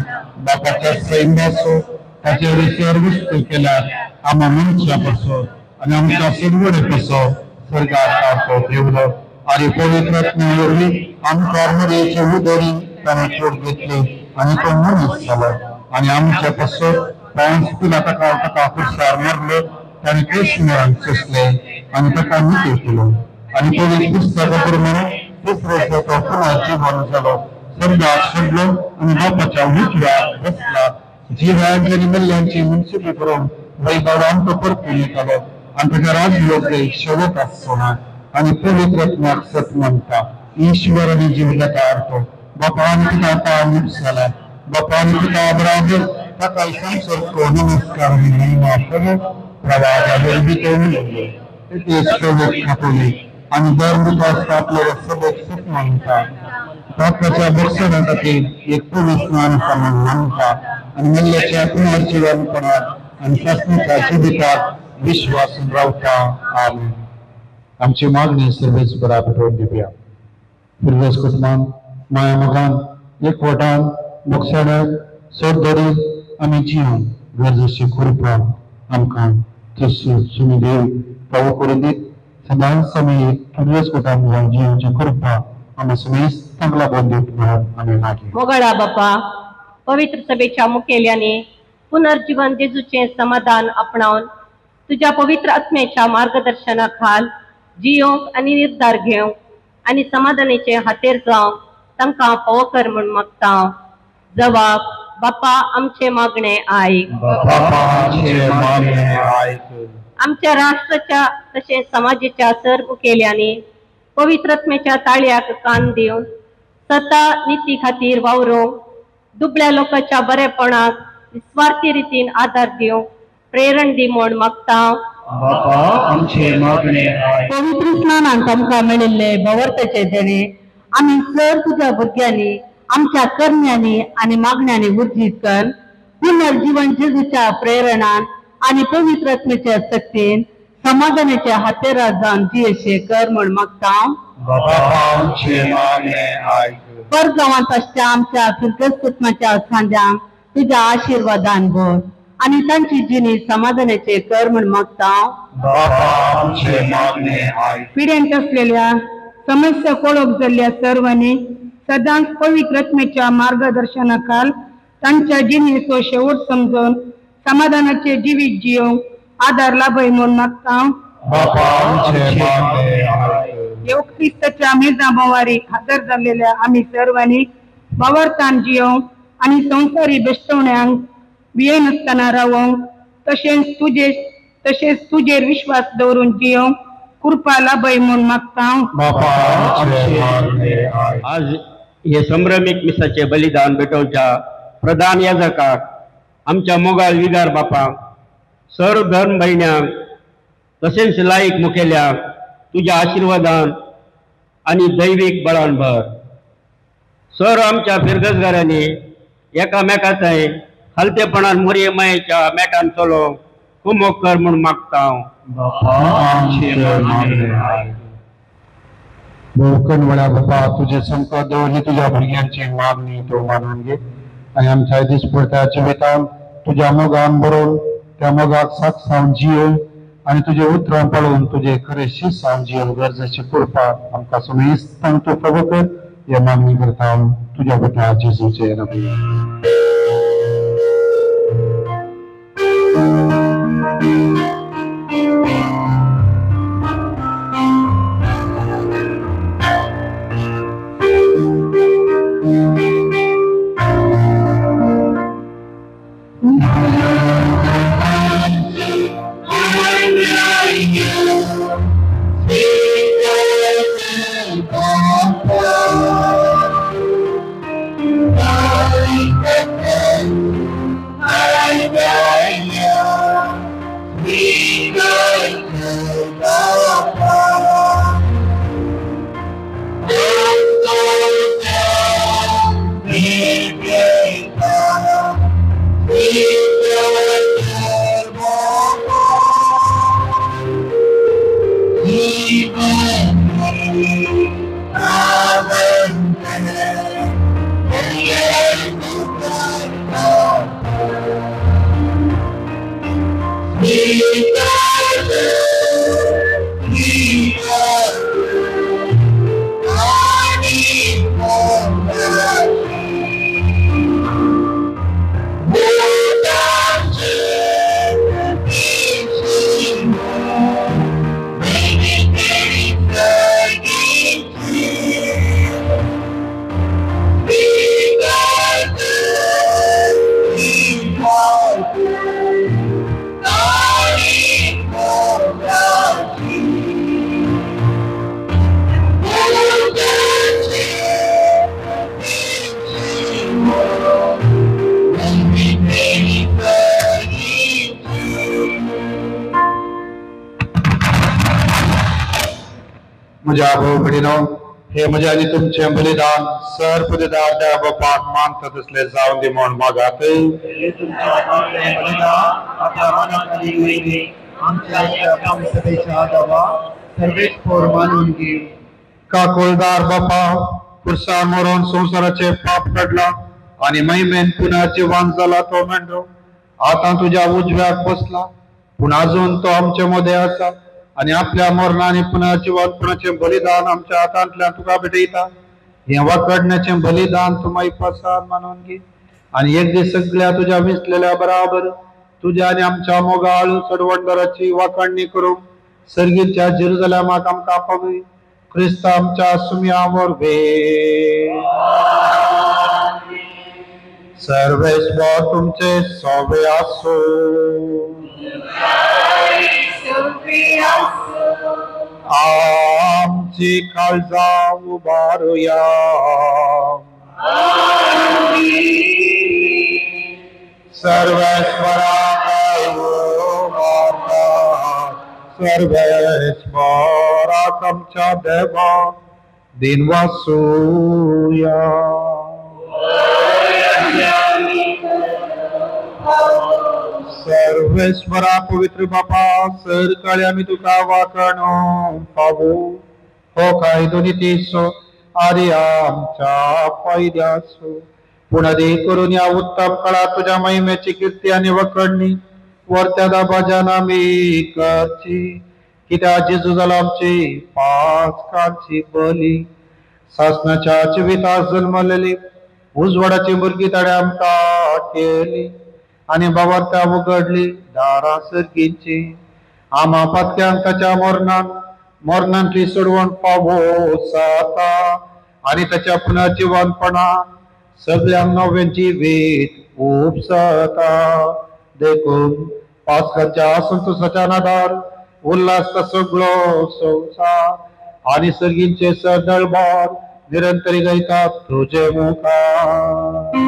बापाच्या सैन्याचो ताचे वयर वस्तू केल्या आम्हा मनशा पासो आनी आमच्या सरवडे पासो स्वर्गार तो देवलो आनी पवित्र आत्म्या वरवीं आमकां मरेचे उदरी ताणें पोट घेतली आनी तो मनीस जालो आनी आमच्या पासो पांच पिला ताका ताका कुर्सार मारलो, ताणें कृष्ण सोंसलें आनी ताका निती केलो आनी पवित्र पुस्तका प्रमाण तिसरे तो पुनः जीवन जालो, स्वर्गार सोडलो आनी बापाच्या उजव्या बसला. जिव्यांची आनी मेल्ल्यांची मुन्सिपी करून वैभवान तो परतून येतालो आनी ताका राजयोग्य शेवट आसचो ना आनी पवित्र आत्म्याक सत मानता. ईश्वर आनी जिवदाता अर्थ बापान पिता तान जाला, बापान पिता बराबर ताका संसर्ग नमस्कार आनी महिमा करून प्रवाहा वरवीं तो उलयलो. ते खातोली आनी धर्म स्थापलेले सबक सुख मानता. बापाच्या बक्षणा खातीर एक पवित्र स्नान सामान मानता आनी मेल्ल्याच्या पुनर्जीवनपणात आनी शासनाच्या जिवितात विश्वास रावता. आमेन. आमची मागणी सर्वेच बरा पेटोवन दिवया. फिरवेस कुटुंबान माया मोगान एकवटान बक्षणान सोडदोरीन आमी जिवन गरजेची कृपा आमकां सुमी देव पावो करून दीत. सदांच आमी फिरवेस कुटुंबान जिवची कृपा आमी समेस्तांक लागून दीत म्हणून आमी मागया. मोगाळा बापा, पवित्र सभेच्या मुखेल्यांनी पुनर्जीवन जेजूचें समाधान आपणावन तुज्या पवित्र आत्म्याच्या मार्गदर्शना खाल जियोंक आनी निर्धार घेवंक आनी समाधानाचे हातेर जावंक तांकां फावो कर म्हूण मागता. जवाब बापा आमचें मागणें आयक. आमच्या राष्ट्राच्या तशेंच समाजाच्या सर मुखेल्यांनी पवित्र आत्म्याच्या ताळ्याक कान दिवन सता निती खातीर वावरूंक, दुबळ्या लोकांच्या बरेपणाक निस्वार्थी रितीन आदार दिवंक प्रेरण दी म्हूण मागता. बापा आमचे मागणे आयक. पवित्र स्नानान आमकां मेळिल्ले भवर्ताचे देणे आमी सर तुज्या भुरग्यांनी आमच्या करण्यांनी आनी मागण्यांनी उर्जीत कर पुनर्जीवन जेजूच्या प्रेरणान आनी पवित्र आत्म्याच्या शक्तीन समाधानाच्या हातेरा जावन जियेशे कर म्हूण मागता. बाबा आमचे मागणे आयक. परगांवांत आसच्या आमच्या फिरगस कुटुंबाच्या सांध्यांक तुज्या आशिर्वादान भर आनी तांची जिणी समाधानाचे कर म्हूण मागता. बाबा आमचे मागणे आयक. पिडेंत असलेल्या समस्या कोळोक जाल्ल्या सर्वांनी सदांच पवित्र आत्म्याच्या मार्गदर्शनाखाल तांच्या जिणेचो शेवट समजून समाधानाचे जिवीत जियोवंक आदार लाभय म्हूण मागता. बाबा आमचे मागणे आयक. येवक क्रिस्ताच्या मेजा भोवारी हजर जाल्लेल्या आमी सर्वांनी बावरतान जियोवंक आनी संवसारी बेश्टवण्यांक भियेनासतना रावोंक तशेंच तुजेर विश्वास दवरून जियोवंक कृपा लाभय म्हूण मागता. बाबा आमचे मागणे आयक. आज हे संभ्रमीक मिसाचे बलिदान भेटोवच्या प्रधान याजकाक, आमच्या मोगाळ विगार बापाक, सर्व धर्म भयण्यांक तशेंच लायक मुखेल्यांक तुज्या आशिर्वादान आनी दैवीक बळान भर. सर आमच्या फिरगजगारांनी एकामेकांथंय खालतेपणान मोरये मायेच्या मेटान चलोवंक कुमोक कर म्हूण मागता. बाबा आमचे मागणे आयक. भोवकण वेळा बाबा तुझे संकट दवरली तुझ्या भुरग्यांची मागणी तो मानून घे आनी आमच्या दिसपडत्या जिवितान तुज्या मोगान बरोवन त्या मोगाक साथ सावन जियो आनी तुजे उतरां पाळून तुजे खरे शीत सावन जियो गरजेची कृपा आमकां सुमेस्तांक तूं प्रभू कर हे मागणी करता तुज्या पुता जेजूचे नांवान. म्हज्या भाव भयणीनो, हे म्हजें आनी तुमचें बलिदान सर पुदेदार देवा बापाक मानता तसलें जावन दी म्हूण मागात. काकोलदार बापा, पुरसार मरोन संवसाराचें पाप काडलां आनी महिमेन पुनः जिवान जाला तो मेंढरो आतां तुज्या उजव्याक बसला, पूण आजून तो आमचे मदें आसा आनी आपल्या मरणान पुनः जिवंतपणाचें बलिदान आमच्या हातांतल्यान तुका भेटयता. हें वाकडण्याचें बलिदान तूं मायपासान मानून घे आनी एक दीस सगळ्या तुज्या विसलेल्या बराबर तुज्या आनी आमच्या मोगाळ चडवणदाराची वाकाडणी करूंक सर्गीच्या जेरुजलेमाक आमकां पावय. क्रिस्त आमच्या सुम्या वरवीं. सर्वेस्पर तुमचे सोवे आसूं. आमची काळजां उबारुया. सर्वेश्वराक उबारतात. सर्वेश्वराक आमच्या देवा दिनवासूया. सर्वेश्वरा पवित्र बापा, सरकाळी आमी तुका वाकणो पावो हो कायदो नितीचो आनी आमच्या फायद्याचो. पूण आदी करून ह्या उत्तम काळात तुज्या महिमेची कीर्ती आनी वखडणी वरत्या दाबाजान आमी करची. कित्याक जेजू जाला आमची पास्काची बली, सासनाच्या जिविताक जल्मलेली उजवाडाची भुरगीं ताणें आमकां केली आनी बाबार्था उगडली दारां सर्गींची. आमा पातक्यांक ताच्या मरणान मरणांतली सोडवण पावो जाता आनी ताच्या पुनर्जिवनपणान सगळ्यांक नवें जिवीत उपसता. देखून पास्काच्या संतोषाच्या नादार उल्हासता सगळो संवसार आनी सर्गींचे सदळभार निरंतरी गायतात तुजे मुखार.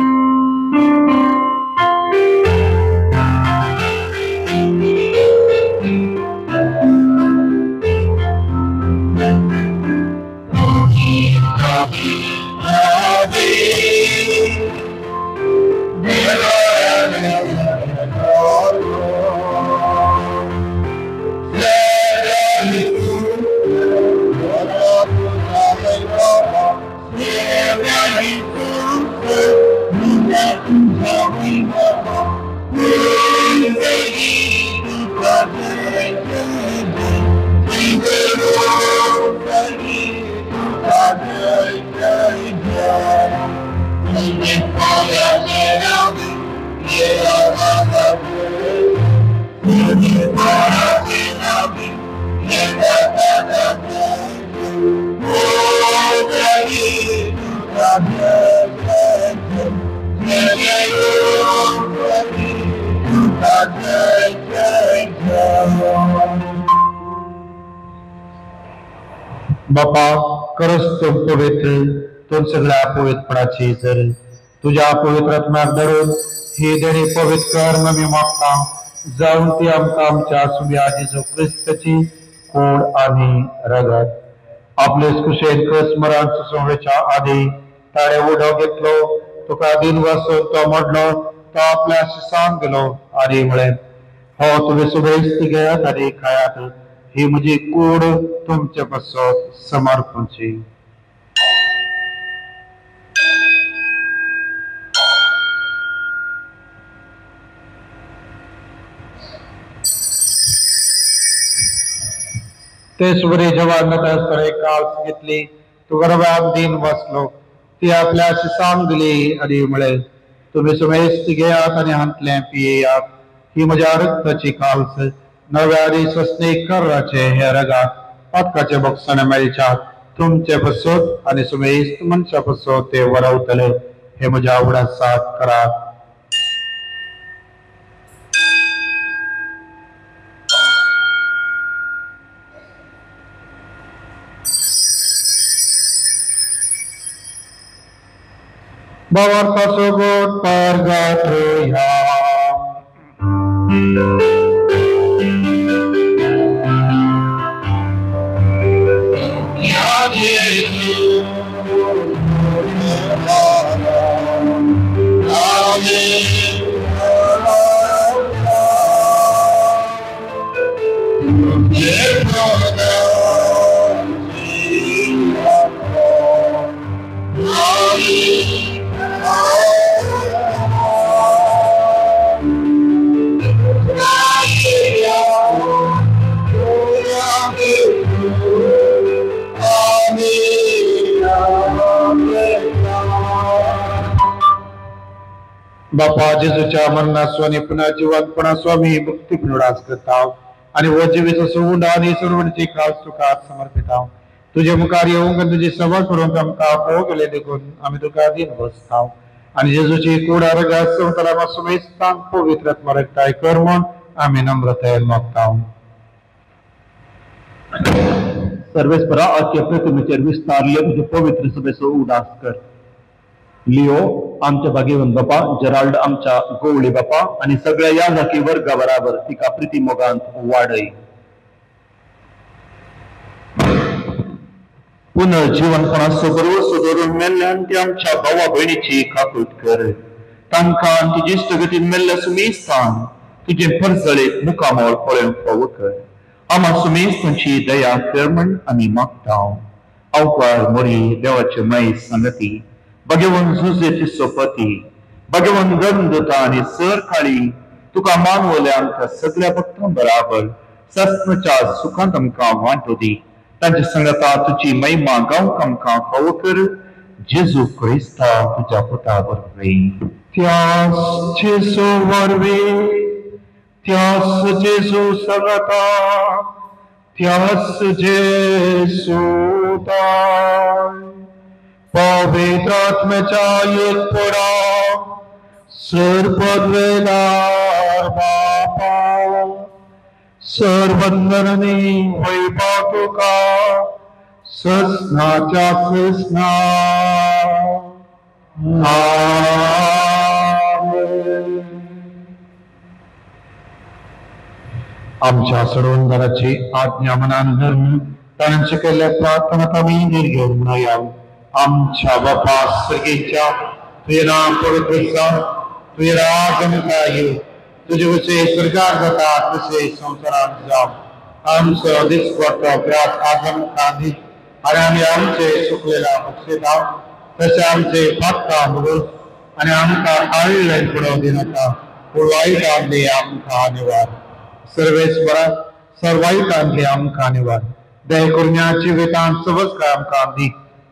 बापा खरंच तूं पवित्र, तूं सगळ्या पवित्रपणाची जर तुज्या पवित्र आत्म्याक धरून ही देणी पवित्र कर आमी मागता, जावन ती आमकां आमच्या सुम्या जेजू क्रिस्ताची कोड आनी रगत. आपले कुशेन कस मरण सुसोवेच्या आदी ताणें उडो घेतलो, तुका दिन वासून तो मोडलो, तो आपल्या शिसांक गेलो आनी म्हळें, हो तुमी सुबेस्त घेयात आनी खायात, ही म्हजी कूड तुमचे पासत समर्पणची. तेच वरी जवान आसतना एक काळस घेतली, तो गर्भात दिन बसलो, ती आपल्या शिसांक दिली आनी म्हळें, तुमी सुमेस्त घेयात आनी हांतलें पियेयात, ही म्हज्या रक्ताची काल्स नव्या आनी सस्नीक कराचे हे रगात पातकाचे बक्षण मेळच्या तुमचे पासत आनी सुमेस्त मनशा पासत ते वरवतले, हे म्हज्या उडासाक करात. बाबार्थाचो गोट परगातया. बापा जेजूच्या मरणाचो आनी पुन्हा जिवंतपणाचो आमी भक्ती उडास करता आनी हो जिवीचो सुगुंड आनी सर्वणची खास तुका समर्पिता. तुजे मुखार येवंक आनी तुजी सभा करूंक आमकां फोव केले देखून आमी तुका दीन बसता आनी जेजूची कूड आरोग्य संवसाराक सुमेस्तांक पवित्र आत्मा एकठांय कर म्हूण आमी नम्रतायेन मागता. सर्वेस्परा आजच्या प्रतिमेचेर विस्तारले तुजे पवित्र सभेचो उडास कर. लिओ आमच्या भाग्यवंत बापा, जेराल्ड आमच्या गोवळी बापा आनी सगळ्या याजाकी वर्गा बराबर तिका प्रिती मोगांत वाडय. पुनर्जीवनपणाचो भरवसो धरून मेल्ल्यान ती आमच्या भावा भयणीची काकूट कर. तांकां तुजे इश्टगतीन मेल्ल्या सुमेस्तान तुजें परजळीत मुखामळ पळोवंक फावो कर. आमा सुमेस्तांची दया कर म्हण आमी मागता. अवकार मोरी देवाचे मय संगती भगवान जुजेची सोपती भगवान गंधता आनी सर काळी तुका मानवले आमच्या सगळ्या भक्तां बराबर सस्नाच्या सुखांत आमकां वांटो दी. तांच्या संगता तुजी महिमा गावंक आमकां फावो कर जेजू क्रिस्ता तुज्या पुता वरवीं. त्यास जेजू वरवीं, त्यास जेजू संगता, त्यास जेजू ताय पवित्र आत्म्याच्या एकपणा सर पदवेलार बापा सर्वंदनी वैभव तुका ससनाच्या ससना. आमच्या सडवंदराची आज्ञा मनान धरून तांचे केल्ल्या प्रार्थना आमी निर्घेवन म्हणूया. आमच्या बापा सर्गेच्या तुजें नांव पवित्र जावं, तुजें राज आमकां येवं, तुजें वचें स्वर्गार जाता तशें संवसारांत जावं. आमचो दिसपट्टो ग्रास आज आमकां दी आनी आमी आमचे सुकलेल्या बक्षेता तशें आमचे पात्रां मुगूस आनी आमकां आळ्ळे पडोवं दिनाका, पूण वायटांतली आमकां निवार. सर्वेस्परा सर्वायटांतली आमकां निवार. दया करून ह्या जिवितांत सवस्काय आमकां दी.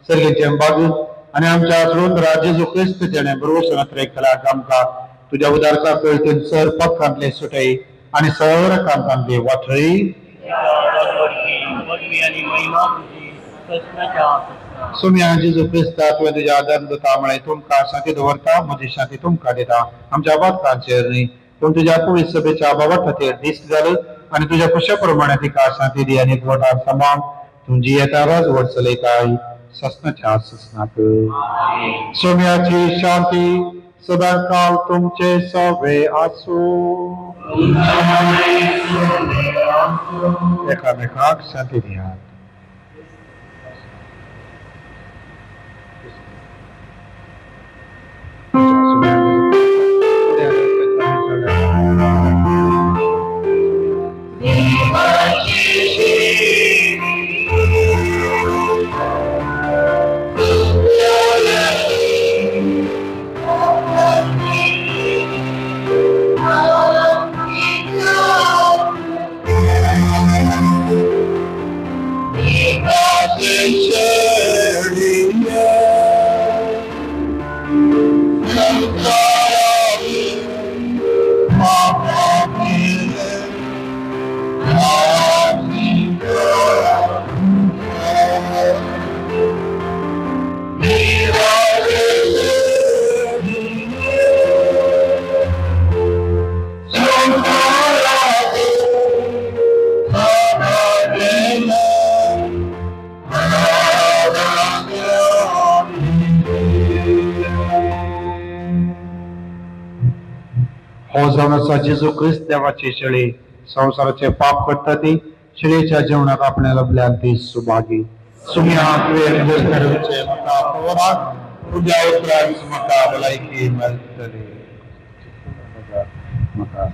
सर्गेचे बाजू आनी आमच्या सुंदरा जेजू क्रिस्त जेणे बरोबर त्रेकलाक आमकां तुज्या उदारता कळतीन सर पक्कांतले सुटय आनी सर कांतांतले वाटय. सुम्या जेजू क्रिस्ता तुवें तुज्या आदार दिता म्हळें तुमकां शांती दवरता, म्हजी शांती तुमकां दिता. आमच्या बातकांचेर न्ही पूण तुज्या पवित्र सभेच्या बाबा खातीर दीस जालो आनी तुज्या खुशा प्रमाणे तिका शांती दी आनी एकवटान सांबाळ. तुजी येता राजवट चलयताय ससनाच्या ससनाक. सोम्याची शांती सदाकाल तुमचे सवे आसूं. एकामेकाक शांती दियात. जेजू क्रिस्त देवाची शेळी संवसाराचे पाप करता ती शेळीच्या जेवणात आपल्या लभल्यान ती सुभागी. सुम्या तुज्या उपरांत म्हाका भलायकी मेळटली. म्हाका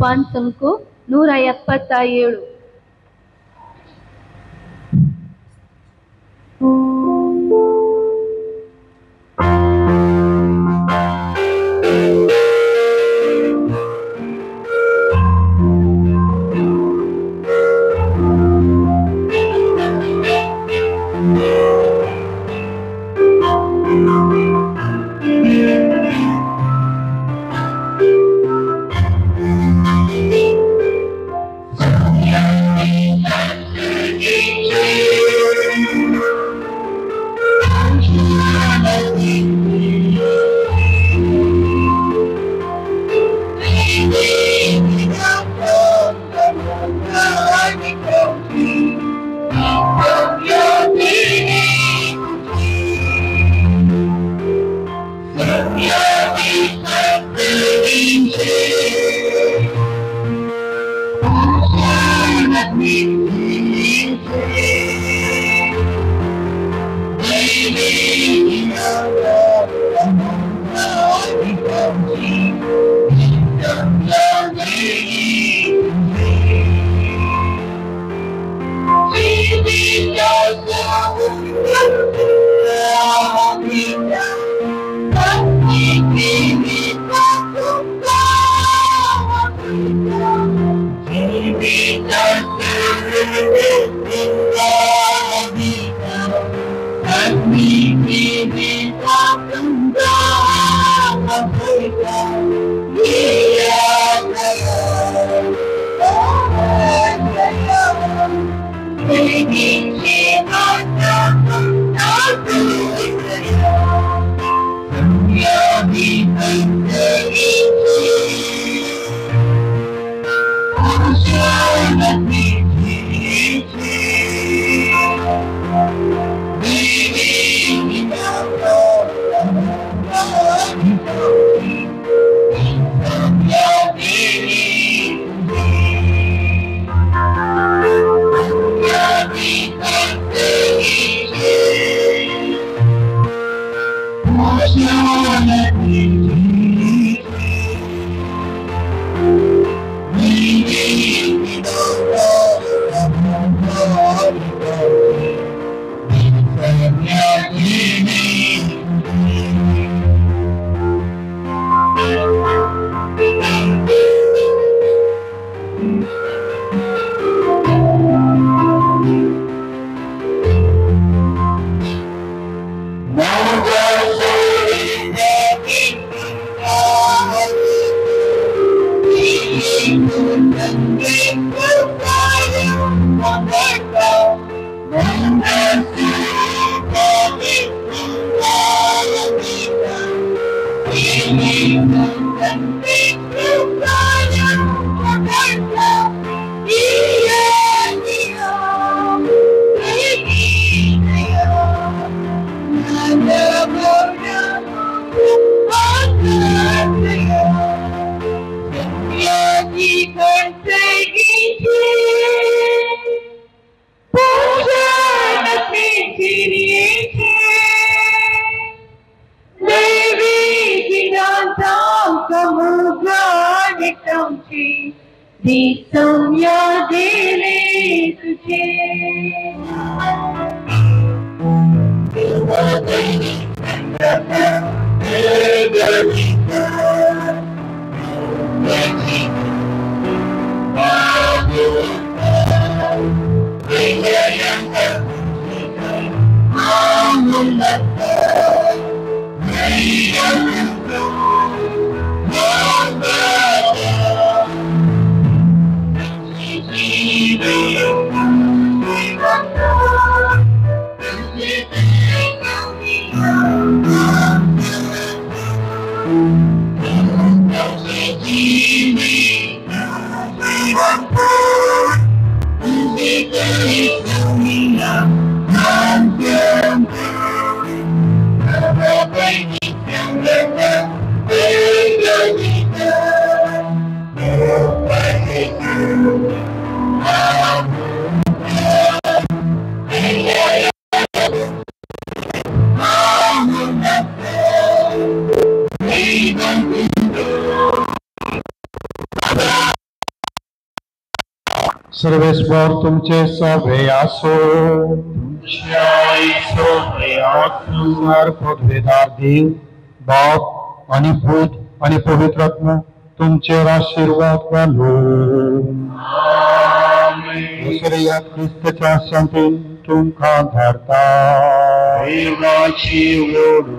5 ಅಂಕು 177. Amen. सर्वेस्पर तुमचे सभे आसो पदवेदार देव बाप आणि पूत आणि पवित्र आत्मा तुमचेर आशीर्वाद घालू. दुसऱ्या क्रिस्तच्या शांतीन तुमकां धाडता. देवाची ओढ.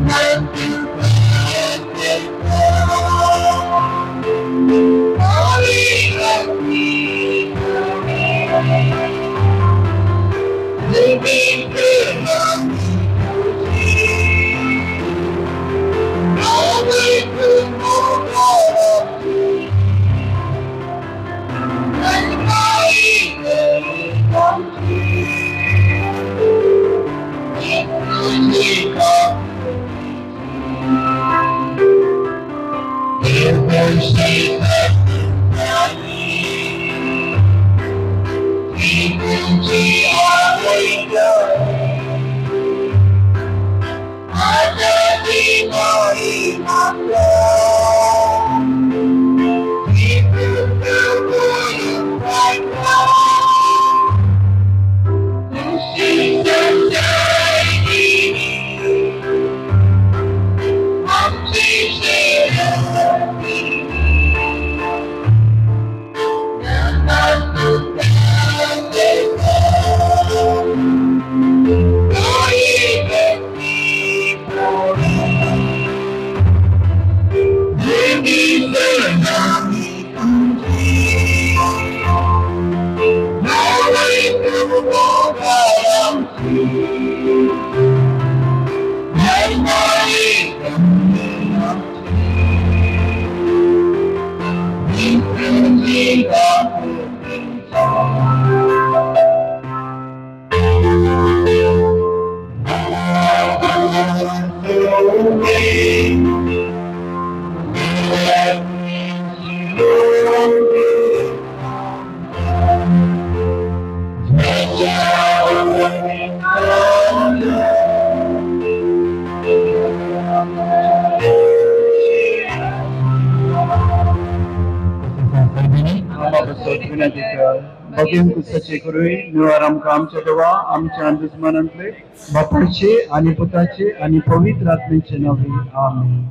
Thank you. सोद विनंती कर. भगीन कुसाचे करूय निवार आमकां आमच्या देवा आमच्या दुस्मानांतले बापायचे आनी पुताचे आनी पवित्र आत्मेचे नावे. आमेन.